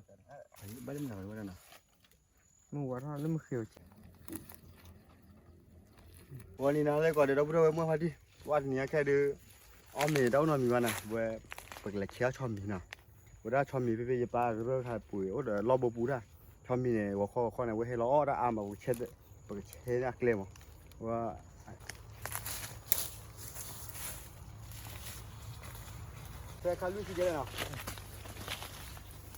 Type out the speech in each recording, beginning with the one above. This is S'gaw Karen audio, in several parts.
ဘၣ်လၢမနုၤဝဲဒၣ်နီၤ, မုၢ်ဝါထီၣ်လၢမုၢ်ဃ့ဝဲ, ဝဲန့ၣ်နီၤ လၢကီၢ်ဒီး ဒီပုၢ်ဒီဝဲၢ်မုၣ်ဖါတံၢ်, ဝဲတနံၤအခဲဒုး အီၣ်မ့ၤတၢ်အိၣ်နီတမံၤဘၣ်နီၤ, ဝဲ ပကလဲၤဆဲးအီၣ်ဆီမံၤနီၤ, ဝဲဒၣ်ဆီမံၤဖဲဖဲယပၢ်ကရၢၢ်ခါပူၤ အိၣ်ဒီးလီၢ်ဘိပူၤတၢ်, ဆီမံၤန့ၣ် ဂီၤခီဂီၤခီန့ၣ် ဝဲဟဲလီၤအီၣ်တၢ်အါမး, ပကဆဲးန့ၢ်အကျဲမး, ဝဲ ဆဲးခါလွံၢ်ဆံကဲနီ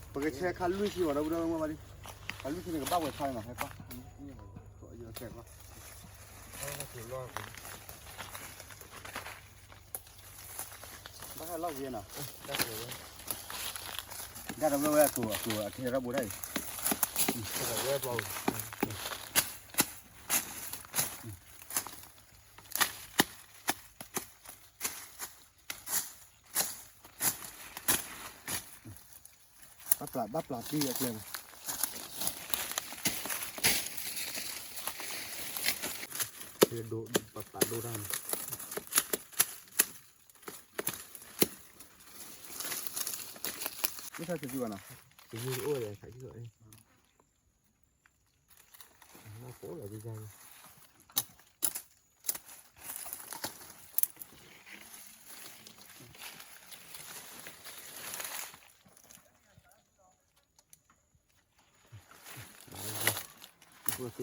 ၤ, ပကဆဲးခါလွံၢ်ဆံဝဲဒီး ပုၢ်ဒီဝဲၢ်မုၣ်ဖါတံၢ်, ခါလွံၢ်ဆံန့ၣ် ကဘၣ်ဝဲဆါနီၤ, ဟဲကီၢ် ဘၣ်ဟဲလီၤဝံၤနီၤ, ဒၣ်တဝဲဝဲအကျိၤ အကျိၤအထံရၢ်ဘိတၢ်အံၤ, ဘၣ်ပျး ဘၣ်ပျးတံၢ်အကျဲမး, ဒိ ပပျးဒိတၢ်န့ၣ်, မ့ၢ်ထီၣ်တစုဘၣ်နီၤ, တစုအိၣ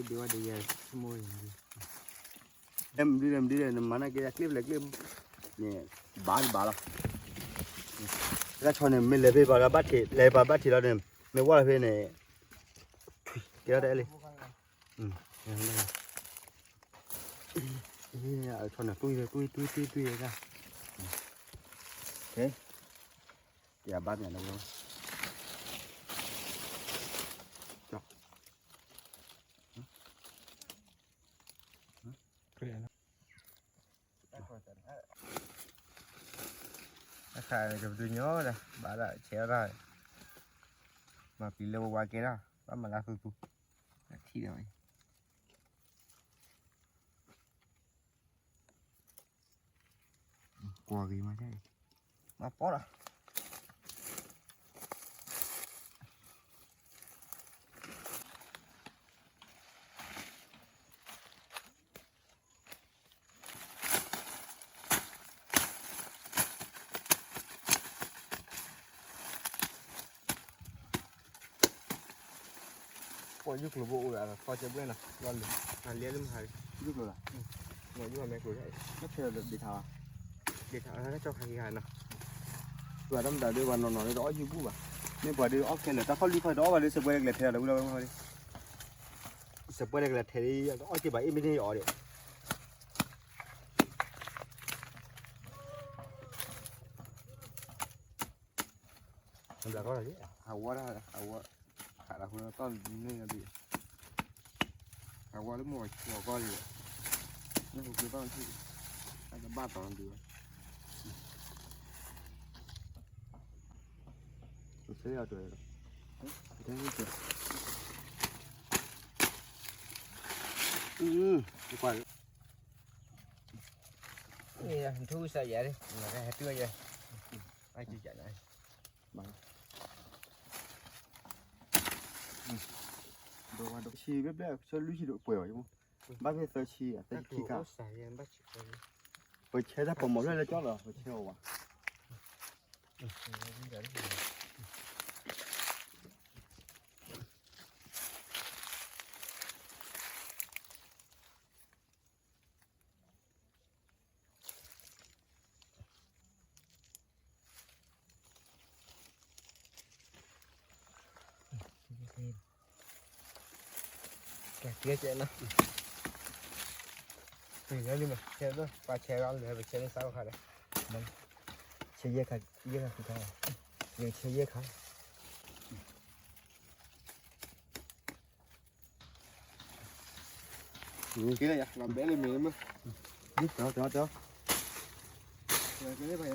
်ဒီး ခးစုလီၤ, မ့ၢ်ဒ်လဲၣ် မ့ၢ်ဒ်လဲၣ် နမၤနာ်က့ၤကျ့ၣ်ဖျဲးကျ့ၣ် န့ၣ် ဘၣ်တဘၣ်လီၤ, တၢ်ဆီန့ၣ် မ့ၢ်လဲၤဖဲပှၤဘၣ်ထံး လဲၤပှၤဘၣ်ထံးလီၤန့ၣ် မ့ၢ်ဝဲလီၤဖဲန့ၣ် ကဲထီၣ်တအဲၣ်လံ, အဆီန့ၣ် တွံၢ် တွံၢ် တွံၢ် တွံၢ် တွံၢ် တၢ်, ယဘၣ်မ့ၢ်လီၤ, တၢ်ခါန့ၣ် ကပတုၤညီဒီး ဘၣ်ဒၣ်ဆဲးအီၣ်တၢ်, မၤပျံၤလၢဝဲဝါကဲထီၣ် ဘၣ်မၤလၢဃုာ်ပူၤ, ထံၣ်ဒီး ကွၢ်ဂ့ၤမး, မၤပီၢ်လီၤ. ပှၤယူၢ်ကျိၤဘိအိၣ်ဒီး အသီကဲဘျဲၣ်နီၤ, လီၤလၢ အလဲၤလၢမဟါ, ယူၢ်ကျိၤလီၤ, ယူၢ်မဲကျိၤ, နဆဲးဒီးဒ့ထါ, ဒ့ထါ ကၠီခါက့ၤဂၤနီၤ, ပှၤတမတၤဒုး ပှၤနီၢ်နီၢ်ဒုး တအီၣ်ယူၢ်ဘူၣ်ဘၣ်, မ့ၢ်ပှၤဒုးအီၣ်ခဲလၢာ် တၢ်ခီၣ်လွံၢ်ခီၣ်တအီၣ်ဘၣ်ဒုး စပွဲကလဲၤထဲလီၤ, စပွဲကလဲၤထဲလီၤ တအီၣ်က့ၤဘၣ် အ့ၣ်မ့ၢ်န့ၢ်အီၤဒံး အဝဲဒၣ် အဝဲ ခးလၢဃိတၢ်န့ၣ်ဒံး, အဝဲလၢမိၢ်ဝၤကီၢ်လံ, လၢဟိၤကျိတၢ်န့ၣ်, အကဘၣ်တီၤဒံးဝဲ, ဆဲးအီၤတ, ကွၢ်, ထူစယၤ, ဟဲတုၤဝဲယဲ, အကန, ဆံဘျဲၣ်ဘျဲၣ် ဆၢလွံၢ်ဆံဒိၣ်ပှဲၤဘၣ်, ဘၣ်ဖဲသၢဆံ သၢဆံခံခါ, ပဆဲးတၢ်ပမၤဖျၢၣ်လၢကၠီလီၤ ပဆဲးအီၤဝဲ.ပဆဲးယဲၢ်ခါ, ယဲၢ်ခါ, ကဲလၢယၤ လီၤဘဲလၢမ့ၢ်မ့ၢ်, တၢ်, တၢ်, တၢ်, ကဲလၢယၤ.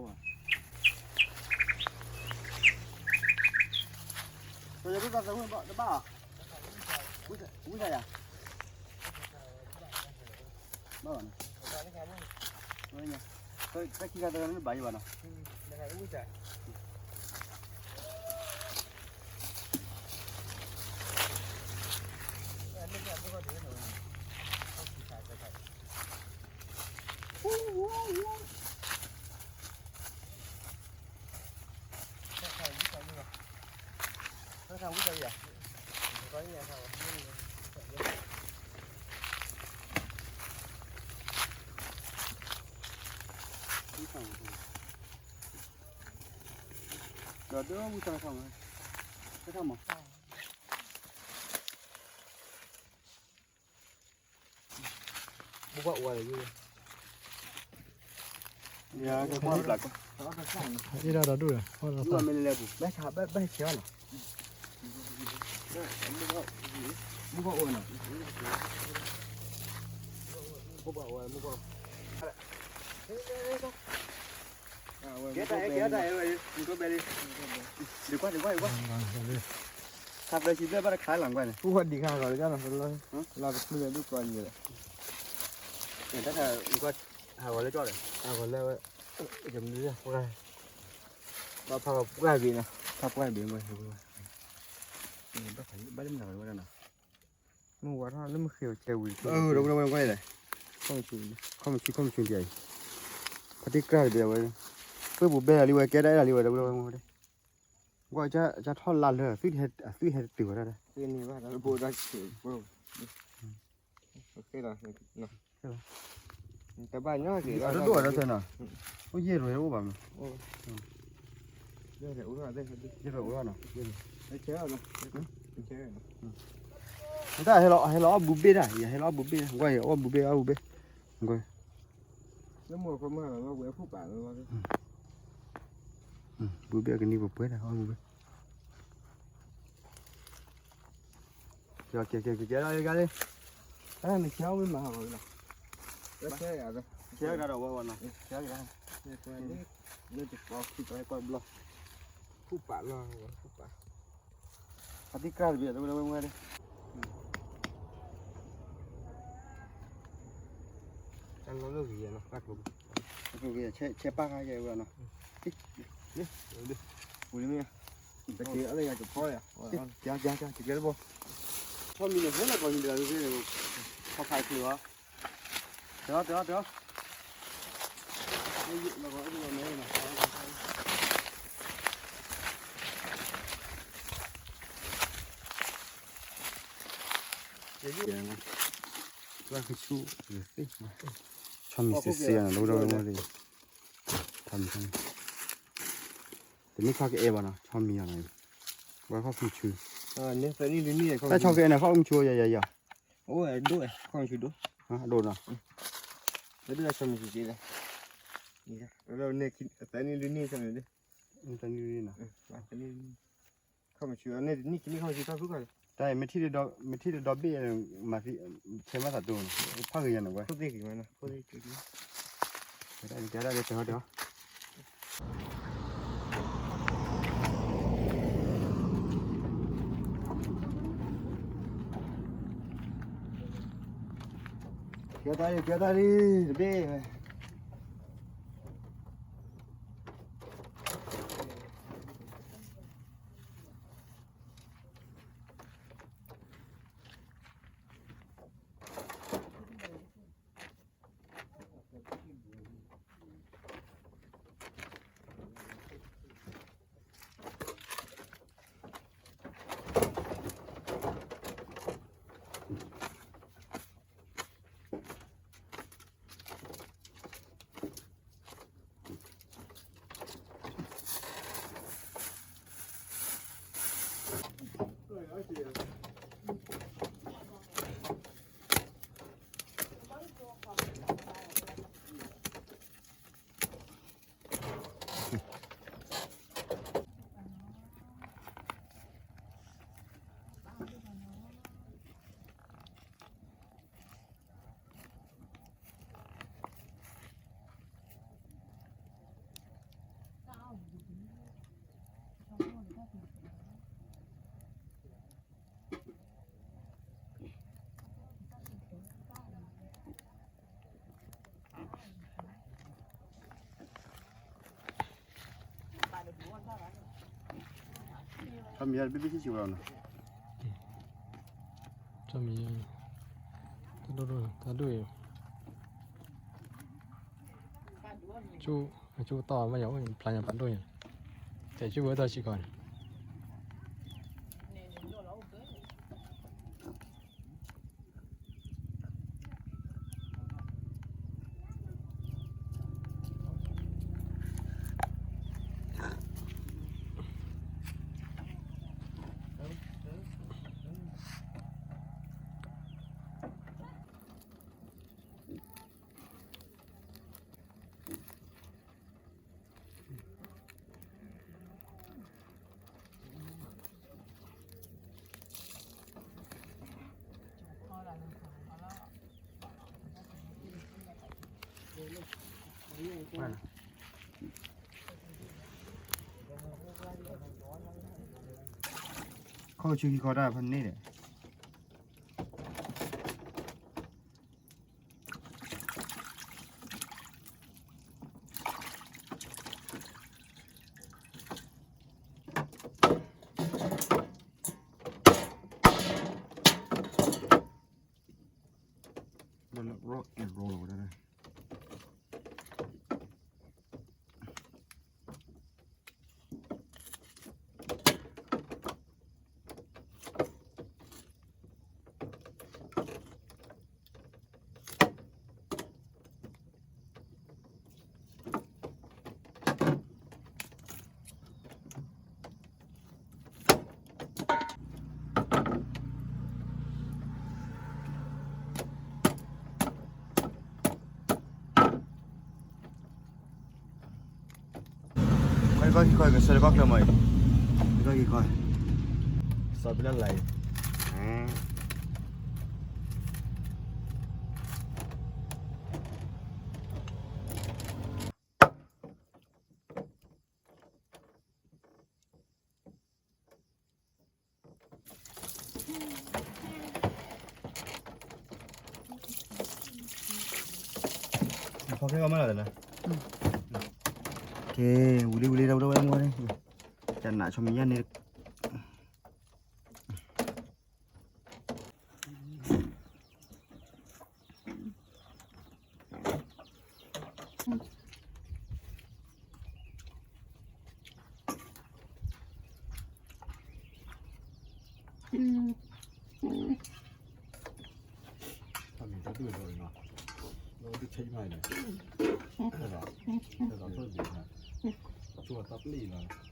တၢ်ဒိၣ်ဘၣ်, တဘၣ်အီၤ, ဝံသးယၤ, ဘၣ်ဘၣ်နီၤ, တၢ်ခံဂၤတဂၤန့ၣ်ဘၣ်ယဘၣ်နီၤ. ဒီးဒိၣ်ဝံသးထီၣ်မး, ထီၣ်မး. ဘုဘၣ်အိၣ်ဝဲလၢယိၣ်, ယကွၢ်ဘျးကီၢ်, အ့ၣ်ဒၣ်ဒီဒိၣ်ဒီး, ဘၣ်ဆါဘၣ်ဘၣ်ဆါနီၤ, ဘုဘၣ်အိၣ်နီၤ, ဘုဘၣ်အိၣ်ဝဲ, ဘုဘၣ်အိၣ်ဝဲ, ကဲတၢ်အဲၣ်ကဲတၢ်အဲၣ်ဝဲ, ဒုးကွၢ်ဒုးကွၢ်ဒုးကွၢ်, ခါပျၢၤဆံဘျဲၣ်ဘၣ်တခါလီၤကွၢ်န့ၣ်, ပူၤဝဲဒံးခါဂီၤလၢကၠီနီၤ, လီၤတပျုၢ်ဝဲဒုးကွၢ်န့ၣ်, တၢ်တၢ်ကွၢ်, ဟးဂီၤလၢကၠီဒီး, ဟးဂီၤလၢဝဲ, ယမနုၤလဲၣ်, ပှၢ်, ဘၣ်ဖးပှၢ်ဘ့ၣ်နီၤ, ဖးပှၢ်ဘ့ၣ်မ့ၢ်, ဘၣ်လၢမနုၤဝဲဒၣ်နီၤ, မ့ၢ်ဝဲထီၣ်လၢမုၢ်ဃ့အီၤကဲဝံၤ, ဒီပုၢ်ဒီဝဲၢ်ကွၢ်လဲၣ်, ခီၣ်မဆူၣ်ခီၣ်မဆူၣ်ဒ်အံၤ, ဖါတံၢ်ကြၢ်တဘ့ၣ်ဝဲ, ပှၢ်ပူၤဘဲလီၤလံဝဲ ကဲဒၣ်အဲၣ်လီၤလံဝဲ ဒီပုၢ်ဒီဝဲၢ်ကွၢ်, ကွၢ်ကၢ်ထီၣ်လါလၢာ်, အသွံၣ်ဟဲတတုၤဝဲဒၣ်, တဘၣ်ညီက့ၤ, အတဒိၣ်အီၤဒီးသၢနီၤ, အိၣ်ယဲၢ်ရွဲၣ်အိၣ်ဘၣ်မး, ယဲၢ်ရွဲၣ်အိၣ်နီၤ, မတၤဟဲလီၤ ဟဲလီၤအီၣ်ဘူးဘ့ၣ်ဒၣ်, ယဟဲလီၤအီၣ်ဘူးဘ့ၣ်ဒၣ်, ကွၢ်အီၣ်ဘူးဘ့ၣ်အီၣ်ဘူးဘ့ၣ်, ကွၢ် ဘူးဘ့ၣ်အကနံၣ်ပှဲၤပှဲၤဒၣ် အီၣ်ဘူးဘ့ၣ်, ကဲကဲကဲကဲလီၤ, နဆဲးအီၣ်မ့ၢ်မၤဟးဂီၤလီၤ, ဆဲးဒီးဝဲဝဲနီၤ, ဆဲး, လၢတပီၤခံပီၤကွၢ်ဘျီ, ဖူပာ်လီၤ, ဖူပာ်, ဖါတံၢ်ကြၢ်တဘ့ၣ် တဝဲဝဲဝဲ, တၢ်လီၤလၢဂ့ၤနီၤ, တၢ်ကျိၤ, ဆဲးပၢ်ခါယဲဝဲနီၤ, ပူၤလံမ့ၢ်, တက့ၤအလၢယကဖီယၤ, ကကဲတဘီ, ဆီမံၤန့ၣ် ဟဲလီၤကီၢ်မံၤဒၣ်, ခီခါတချုးဘၣ်, တဲအီၤ တဲအီၤ တဲအီၤ, ဆီမံၤစ့စ့နီၤ, တမ့ၢ်ဆီကအဲၣ်ဘၣ်နီၤ, ဆီမံၤအီၤနီၤ, ဝဲခီၣ်ဖံးဆူ, တၢ်ဆီကအဲၣ်န့ၣ် ခီၣ်ဖံးဆူယၤယၤယၤ, အဒိၣ်နီၤ, တၢ်မ့ၢ်ထံၣ်ဒီးဒီဘ့ၣ်, မ့ၢ်ထံၣ်ဒီဘ့ၣ်မၤသံဆဲးမၤသးတိၢ်နီၤ, ဖးဂ့ၤယၤနီၤဝဲ, ကဲတၢ်လံ ကဲတၢ်လံ တဘ့ၣ်ဝဲ တ တၢ်မံၤယါတဘ့ၣ်ဘ့ၣ်ဆံးဆံးဝဲလီၤနီၤ. တၢ်မံၤယါ, တၢ်ဒိၣ်ဒိၣ်, တၢ်ဒိၣ်အံၤ, ကၠိ, အကၠိတီၢ်ဘၣ်ယၤအိၣ် ဖျါညါပာ်ဒိၣ်ညါ, တဲကၠိဝဲတၢ်ဆံးကီးန့ၣ်. ခီၣ်ဆူခံခီတၢ်ဖဲန့ၣ်ဒီး rock and roll ဝဲဒၣ်. ခွဲကီၢ်ခံခီကဆၢတကီၢ်ချၢမးအံၤ, ခွဲကီၢ်ခံခီ, စီၤပ့လၢ်လၢ်အံၤ. ဖီခဲကီၢ်မးလီၤ, ကဲ, ဝံၤလံဝံၤလံ တၢ်ဝဲတၢ်ဝဲမူန့ၣ်, တၢ်နးဆိမံၤညါန့ၣ်. တၢ်မံၤတၢ်ဒိၣ်လီၤနီၤ, လီၤဒုးဆဲးမးန့ၣ်, တၢ်ဒိၣ်ဒိၣ်န့ၣ်, ကၠိတၢ်ပျ့ၢ်လီၤ.